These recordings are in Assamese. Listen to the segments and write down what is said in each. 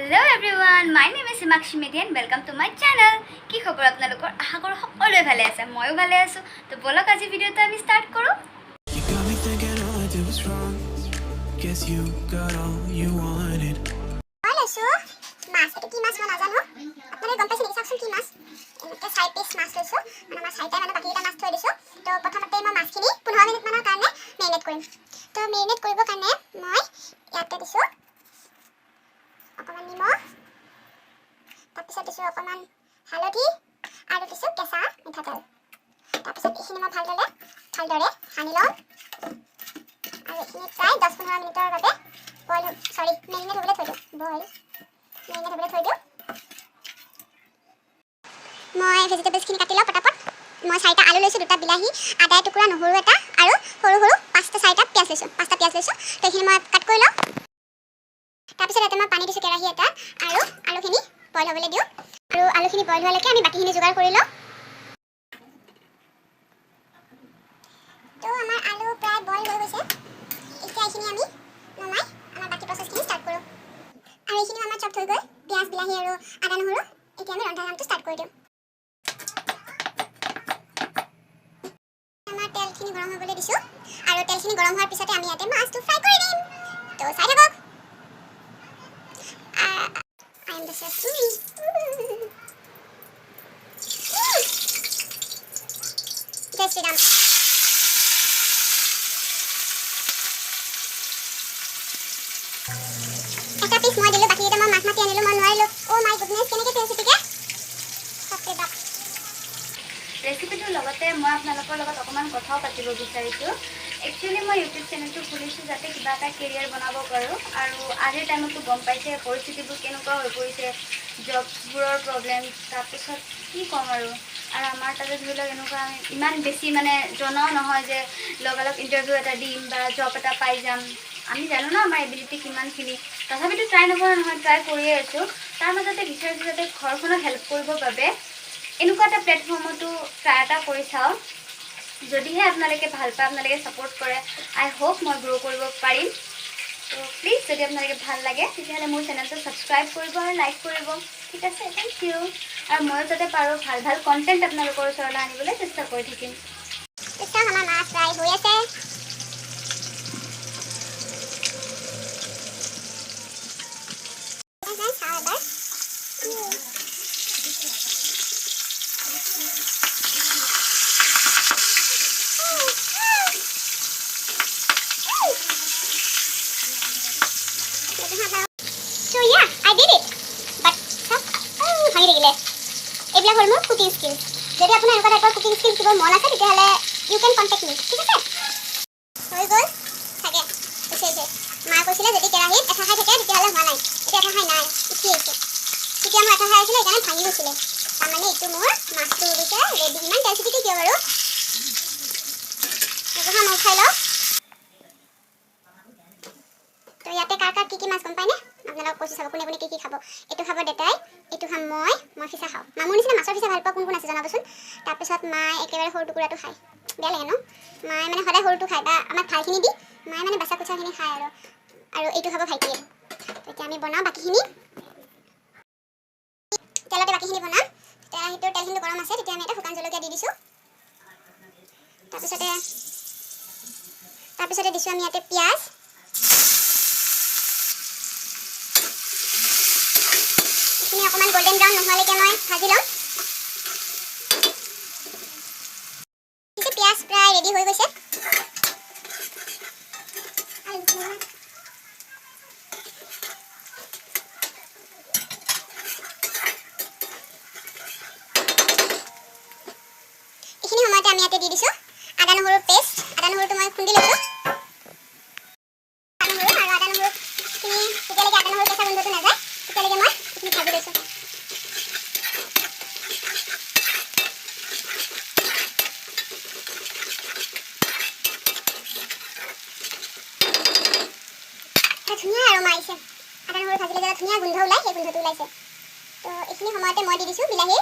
Hello everyone, my name is Himakshi Medhi and welcome to my channel. কি খবৰ আপোনালোকৰ? আশা কৰোঁ সকলোৱে ভালে আছে, ময়ো ভালে আছোঁ। তো ব'লক, আজি ভিডিঅ'টো আমি ষ্টাৰ্ট কৰোঁ। You got me thinking all I did was wrong. Guess you got all you wanted. মই লৈছোঁ মাছ। এইটো কি মাছ মই নাজানো, আপোনালোকে গম পাইছে নেকি? চাওকচোন কি মাছ। এনেকৈ 4 পিচ মাছ লৈছোঁ, মানে মই চাৰিটাই মানে বাকীকেইটা মাছ থৈ দিছোঁ। তো প্ৰথমতে মই মাছখিনি 15 মিনিটমানৰ কাৰণে মেৰিনেট কৰিম। তো মেৰিনেট কৰিবৰ কাৰণে মই ইয়াতে দিছোঁ অকণমান নিমখ, তাৰপিছত দিছোঁ অকণমান হালধি আৰু দিছোঁ কেঁচা মিঠাতেল। তাৰপিছত এইখিনি মই ভালদৰে ভালদৰে সানি ল'ম আৰু এইখিনি প্ৰায় 10-15 মিনিটৰ বাবে বইল, চৰি, মেৰিনেট হ'বলৈ থৈ দিওঁ। বইল, মেৰিনেট হ'বলৈ থৈ দিওঁ। মই ভেজিটেবলছখিনি কাটি লওঁ পটাপট। মই চাৰিটা আলু লৈছোঁ, দুটা বিলাহী, আদা এটুকুৰা, নহৰু এটা আৰু সৰু সৰু পাঁচটা চাৰিটা পিঁয়াজ লৈছোঁ, পাঁচটা পিঁয়াজ লৈছোঁ। তো এইখিনি মই কাট কৰি লওঁ। তাৰপিছত ইয়াতে মই পানী দিছোঁ কেৰাহী এটাত আৰু আলুখিনি বইল হ'বলৈ দিওঁ। আৰু আলুখিনি বইল হোৱালৈকে আমি বাকীখিনি যোগাৰ কৰি লওঁ। তো আমাৰ আলু প্ৰায় বইল হৈ গৈছে। এতিয়া এইখিনি আমি নমাই আমাৰ বাকী প্ৰচেছখিনি ষ্টাৰ্ট কৰোঁ। আৰু এইখিনিও আমাৰ চপ হৈ গ'ল, পিঁয়াজ, বিলাহী আৰু আদা, নহৰু। এতিয়া আমি ৰন্ধা কামটো ষ্টাৰ্ট কৰি দিওঁ। আমাৰ তেলখিনি গৰম হ'বলৈ দিছোঁ আৰু তেলখিনি গৰম হোৱাৰ পিছতে আমি ইয়াতে মাছটো ফ্ৰাই কৰি দিম। তো চাই থাকক। I am the chef. Jay Shriram. এটা পিচ মই দিলোঁ, বাকীকেইটা মই মাছ মাতি আনিলোঁ, মই নোৱাৰিলোঁ। অ' মাই গুডনেছ, কেনেকৈ তেল চিটিকে, বাপৰে বাপ! ৰেচিপিটোৰ লগতে মই আপোনালোকৰ লগত অকণমান কথাও পাতিব বিচাৰিছোঁ। একচুৱেলি মই ইউটিউব চেনেলটো খুলিছোঁ যাতে কিবা এটা কেৰিয়াৰ বনাব পাৰোঁ। আৰু আজিৰ টাইমততো গম পাইছে পৰিস্থিতিবোৰ কেনেকুৱা হৈ পৰিছে, জববোৰৰ প্ৰব্লেম, তাৰপিছত কি ক'ম আৰু। আৰু আমাৰ তাতে ধৰি লওক এনেকুৱা আমি ইমান বেছি মানে জনাও নহয় যে লগালগ ইণ্টাৰভিউ এটা দিম বা জব এটা পাই যাম। আমি জানো ন আমাৰ এবিলিটি কিমানখিনি, তথাপিতো ট্ৰাই নকৰা নহয়, ট্ৰাই কৰিয়ে আছোঁ। তাৰ মাজতে বিচাৰিছোঁ যাতে ঘৰখনক হেল্প কৰিবৰ বাবে এনেকুৱা এটা প্লেটফৰ্মতো ট্ৰাই এটা কৰি চাওঁ। যদিহে আপোনালোকে ভাল পায়, আপোনালোকে ছাপোৰ্ট কৰে, আই হোপ মই গ্ৰ' কৰিব পাৰিম। ত' প্লিজ, যদি আপোনালোকে ভাল লাগে, তেতিয়াহ'লে মোৰ চেনেলটো ছাবস্ক্ৰাইব কৰিব আৰু লাইক কৰিব। ঠিক আছে, thank U. আৰু ময়ো যাতে পাৰোঁ ভাল ভাল কণ্টেণ্ট আপোনালোকৰ ওচৰলৈ আনিবলৈ চেষ্টা কৰি থাকিম। চাওক, আমাৰ মাছ ফ্ৰাই হৈ আছে। চাওঁ এবাৰ। So yeah, I did it. But চাওক, ভাঙি থাকিলে। এইবিলাক হ'ল মোৰ কুকিং স্কিলছ। যদি আপোনাৰ এনেকুৱা টাইপৰ কুকিং স্কিল শিকিব মন আছে, তেতিয়াহ'লে you can contact me. ঠিক আছে, হৈ গ'ল চাগে। হৈছে, হৈছে। মায়ে কৈছিলে যদি কেৰাহীত এঠা খাই থাকে তেতিয়াহ'লে হোৱা নাই। এতিয়া এঠা খাই নাই, উঠি আহিছে। তেতিয়া মোৰ এঠা খাই আছিলে, সেইকাৰণে ভাঙি গৈছিলে। তাৰমানে এইটো মোৰ মাছটো হৈ গৈছে ৰেডি। ইমান তেল চিটিকে কিয় বাৰু? ৰ'ব, মই উঠাই লওঁ। তো ইয়াতে কাৰ কাৰ কি কি মাছ গম পায়নে? আপোনালোকক কৈছোঁ, চাব কোনে কোনে কি কি খাব। এইটো খাব দেউতাই, এইটো খাম মই। মই ফিচা খাওঁ। মা মোৰ নিচিনা মাছৰ ফিচা ভাল পোৱা কোন কোন আছে জনাবচোন। তাৰপিছত মায়ে একেবাৰে সৰু টুকুৰাটো খায়, বেয়া লাগে ন? মায়ে মানে সদায় সৰুটো খায় বা আমাক ভালখিনি দি মায়ে মানে বাচা কুচাখিনি খায়। আৰু আৰু এইটো খাব ভাইটিয়ে। তো এতিয়া আমি বনাওঁ বাকীখিনি। তেলতে বাকীখিনি বনাম। কেৰাহীটোৰ তেলখিনি গৰম আছে, তেতিয়া আমি এটা শুকান জলকীয়া দি দিছোঁ। তাৰপিছতে দিছোঁ আমি ইয়াতে পিঁয়াজ। এইখিনি অকণমান গল্ডেন ব্ৰাউন নোহোৱালৈকে মই ভাজি ল'ম। পিছে পিঁয়াজ প্ৰায় ৰেডি হৈ গৈছে। এইখিনি সময়তে আমি ইয়াতে দি দিছোঁ আদা নহৰুৰ পেষ্ট। আদা নহৰুটো মই খুন্দি লৈছোঁ। আদা নহৰু আৰু আদা নহৰুখিনি যেতিয়ালৈকে আদা নহৰু কেঁচা গোন্ধটো নাযায়, তেতিয়ালৈকে মই এইখিনি ভাজি লৈছোঁ। এটা ধুনীয়া এৰমা আহিছে। আদা নহৰু ভাজিলে যে এটা ধুনীয়া গোন্ধ ওলায়, সেই গোন্ধটো ওলাইছে। তো এইখিনি সময়তে মই দি দিছোঁ বিলাহী।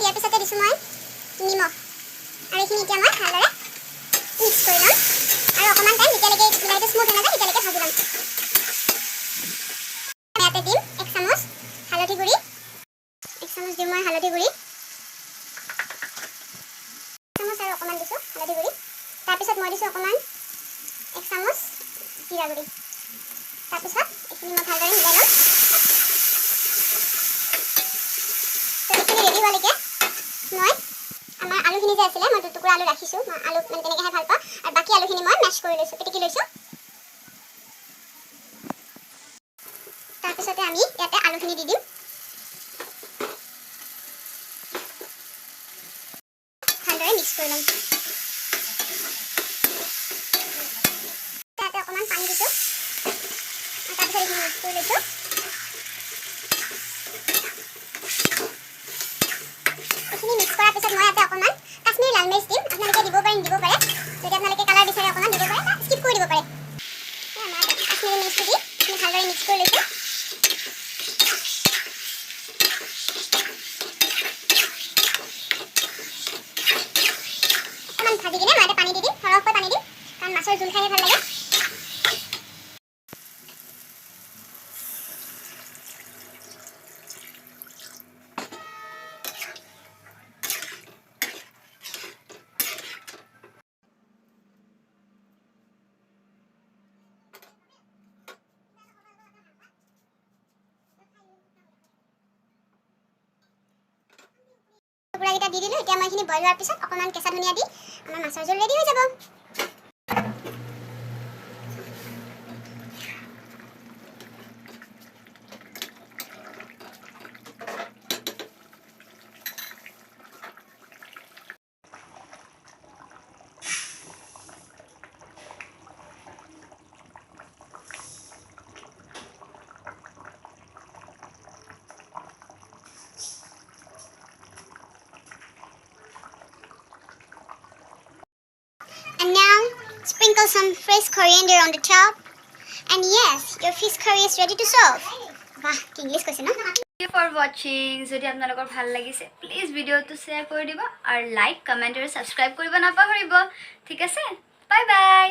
ইয়াৰ পিছতে দিছোঁ মই নিমখ আৰু এইখিনি এতিয়া মই ভালদৰে ইয়াতে দিম 1 চামুচ হালধি গুড়ি। 1 চামুচ দিম মই হালধি গুড়ি, চামুচ আৰু অকণমান দিছোঁ হালধি গুড়ি। তাৰপিছত মই দিছোঁ অকণমান 1 চামুচ জিৰা গুড়ি। তাৰপিছত এইখিনি মই ভালদৰে মিলাই ল'ম। তো এইখিনি ৰেডি হোৱালৈকে মই আমাৰ আলুখিনি যে আছিলে, মই দুটুকুৰা আলু ৰাখিছোঁ। মই আলু মানে তেনেকৈ খাই ভাল পাওঁ। আৰু বাকী আলুখিনি মই মেছ কৰি লৈছোঁ, পিটিকি লৈছোঁ। তাৰপিছতে আমি ইয়াতে আলুখিনি দি দিম। ভালদৰে মিক্স কৰি ল'ম। তাতে অকণমান পানী দিছোঁ আৰু তাৰপিছত এইখিনি মিক্স কৰি লৈছোঁ। এইখিনি মিক্স কৰাৰ পিছত মই ইয়াতে অকণমান কাশ্মীৰী লাল মিৰ্চ দিম। আপোনালোকে দিব পাৰে, নিদিব পাৰে। যদি আপোনালোকে কালাৰ বিচাৰে, অকণমান দিব পাৰে বা স্কিপ কৰি দিব পাৰে। এই আমাৰ কাশ্মীৰী মিৰ্চটো দি এইখিনি ভালদৰে মিক্স কৰি লৈছোঁ। অকণমান ভাজি কিনে মই ইয়াতে পানী দি দিম। সৰহকৈ পানী দিম, কাৰণ মাছৰ জোল খাইহে ভাল লাগে। টুকুৰাকেইটা দি দিলোঁ। এতিয়া মই এইখিনি বইল হোৱাৰ পিছত অকণমান কেঁচা ধনিয়া দি আমাৰ মাছৰ জোল ৰেডি হৈ যাব। And now sprinkle some fresh coriander on the top. And yes, your fish curry is ready to serve. বাহ, কি ইংলিছ কৈছে ন? Thank you for watching. যদি আপোনালোকৰ ভাল লাগিছে, প্লিজ ভিডিঅ'টো শ্বেয়াৰ কৰি দিব আৰু লাইক, কমেণ্ট আৰু ছাবস্ক্ৰাইব কৰিব নাপাহৰিব। ঠিক আছে, বাই বাই।